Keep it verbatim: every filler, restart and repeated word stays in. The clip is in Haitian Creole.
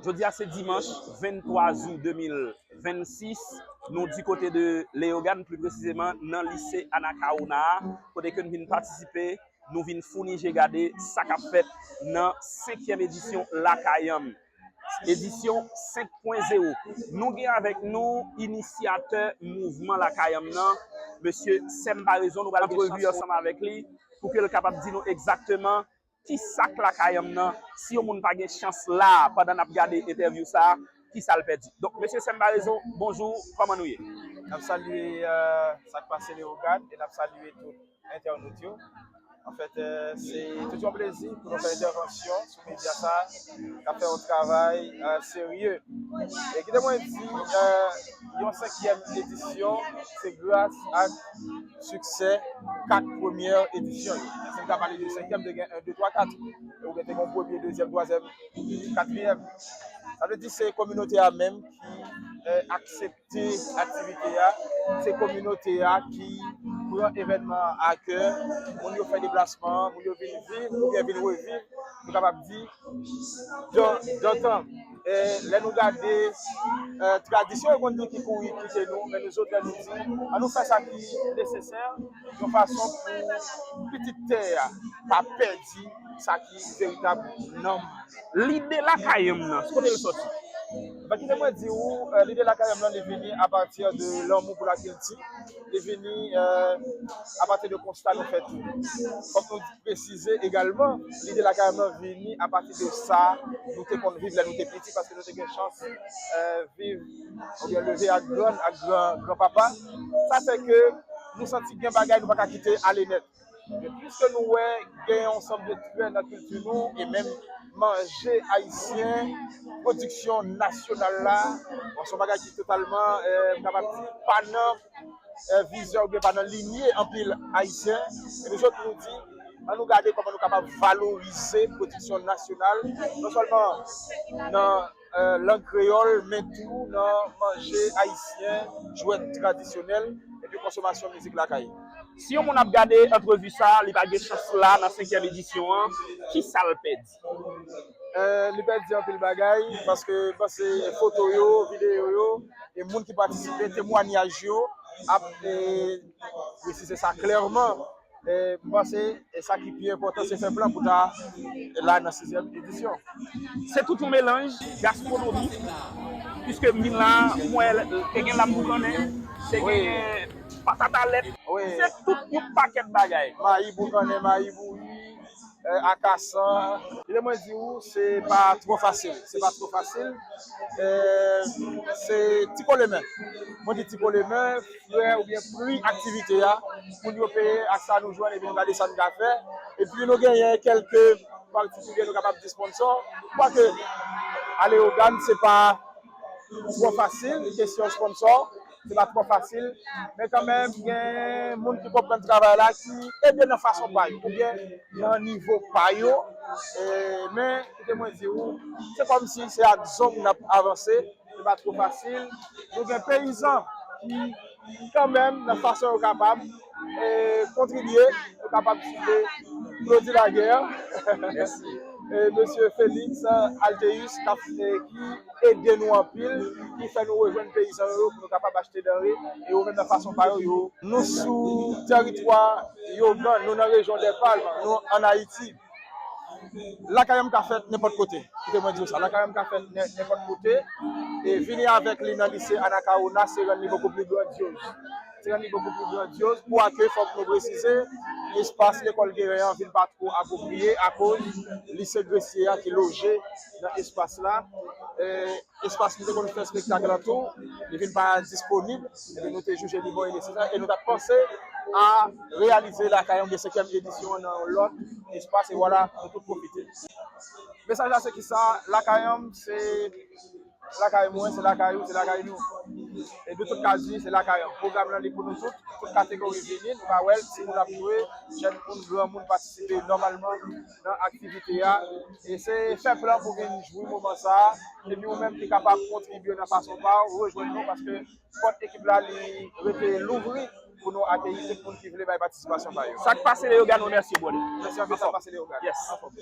Jodi a se dimanch venntwa zout de mil vennsis. Nou di kote de Leyogàn, pli presizeman nan lise Anacaona a, kote ke n vin patisipe, nou vin founi je gade sa k ap fèt nan senkyèm edisyon Lakay An M. Edisyon senk pwen zewo. Nou gen avèk nou inisyatè mouvman Lakay An M nan, mesye Sèm Parezon. Nou pral antrevi ansanm avèk li pou ke l kapab di nou egzakteman ki sa k Lakay An M nan. Si yon moun pa gen chans la, pandan n ap gade entèvyou sa a, ki sa l pèdi? Donk, mesye Sèm Parezon, bonjou, kòman nou ye? N ap salye, euh, sa k pase Leyogàn e n ap salye tout entènot yo. Anfèt, euh, se tout yon plezi pou nou fè entèvansyon sou medya sa a, k ap fè yon travay, euh, serye. E kite mwen di, euh, yon senkyèm edisyon, se gras ak siksè kat premyè edisyon yo. Si n ta pale de senkyèm, te gen en, de, twa, kat. Oubyen te gen premye, dezyèm, twazyèm, katriyèm. Sa vle di se kominote a menm ki, euh, aksepte aktivite a. Se kominote a ki pran evènman an a kè. Moun yo fè deplasman an, moun yo vin viv oubyen vin reviv, nou kapab di, dan, dantan. E lè nou gade, euh, tradisyon yo konn di ki kouri kite nou, men nou sot lè nou di, ann nou fè sa ki nesesè, yon fason pou pitit tè a pa pèdi sa ki veritab nanm. Lide Lakay An M nan, kote l soti? Ebyen, kite mwen di ou, euh, lide Lakay An M nan, li vini apati de lanmou pou lakilti, li vini, euh, apati de konsta nou fè tou. Fòk nou presize egalman, lide Lakay An M nan vini apati de sa nou te konn viv lè nou te piti, paske nou te gen chans, euh, viv oubyen leve ak grann, ak gran, granpapa. Sa fè ke nou santi gen bagay nou pa ka kite ale nèt. Men piske nou wè gen yon sanm de trè nan kilti nou, e menm manje ayisyen, pwodiksyon nasyonal la, bon, se yon bagay ki totalman, euh, m kapab di, pa nan, euh, vizyon oubyen pa nan linye anpil ayisyen. E nou sot nou di, ann nou gade kòman nou kapab valorize pwodiksyon nasyonal, non sèlman nan, euh, lang kreyòl, men tou nan manje ayisyen, jwèt tradisyonèl, epi konsomasyon mizik lakay. Si yon moun ap gade antrevi sa a, li pa gen chans la nan senkyèm edisyon an, ki sa l pèdi? Euh, li pèdi anpil bagay, paske m panse foto yo, videyo yo, e moun ki patisipe, temwayaj yo ap, e, presize sa klèman. E, m panse, e sa ki pi enpòtan, se fè plan pou ta la nan sizyèm edisyon. Se tout yon melanj gastwonomik, piske m vin la, m wè te gen lam boukannen, te gen patat alèt, se tout yon pakèt bagay. Mayi boukannen, mayi bouyi, euh, akasan. Kite mwen di ou, se pa twò fasil. Se pa twò fasil. Euh, se ti kole men. Mwen di ti kole men, frè oubyen pri aktivite a, moun yo peye ak sa nou jwenn, epi nou gade sa n ka fè. Epi nou genyen kèlke patikilye nou kapab di sponsò. Kwake, ale Leyogàn, se pa twò fasil, kesyon sponsò, se pa twò fasil, men kanmenm, gen moun ki konprann travay la, ki ede nan fason pa yo, oubyen nan nivo pa yo. E, men, kite mwen di ou, se kòmsi se ak zong n ap avanse, se pa twò fasil. Nou gen peyizan ki, kanmenm, nan fason yo kapab, e, kontribye, nou kapab site Claudy Laguerre, e, mesye Félix Altéus, k ap, e, ki ede nou anpil, ki fè nou rejwenn peyizan yo pou nou kapab achte danre, e yo menm nan fason pa yo, yo. Nou sou tèritwa Leyogàn, nou nan rejyon dè Palm, nou ann Ayiti. Lakay An M ka fèt nenpòt kote. Kite mwen di w sa, Lakay An M ka fèt nen-, nenpòt kote. E vini avèk li nan lise Anacaona, se rann li bokou pli grandyoz. Se rann li bokou pli grandyoz. Pou akèy, fòk nou presize, espas lekòl Gewen an vin pa twò apwopriye akoz lise Gresye a ki loje nan espas la. E, espas nou te konn fè espektak la tou, li vin pa disponib, epi nou te jije li bon e nesesè, e nou t ap panse a reyalize Lakay An M de senkyèm edisyon an nan yon lòt espas, e vwala, nou tout pwofite. Mesaj la se kisa? Lakay An M se lakay mwen, se lakay ou, se lakay nou. E de tout ka di, se Lakay An M. Pwogram lan li pou nou tout, tout kategori vini, nou ka wè l, timoun ap jwe, jèn moun, granmoun patisipe nòmalman nan aktivite a. E se fè plan pou vin jwi moman sa a. Epi ou menm ki kapab kontribye nan fason pa w, rejwenn nou, paske pòt ekip la li rete louvri pou nou akeyi tout moun ki vle bay patisipasyon pa yo. Sa k pase Leyogàn, nou remèsye, brother. Mèsi anpil, sa k pase Leyogàn. Yes. Anfòm.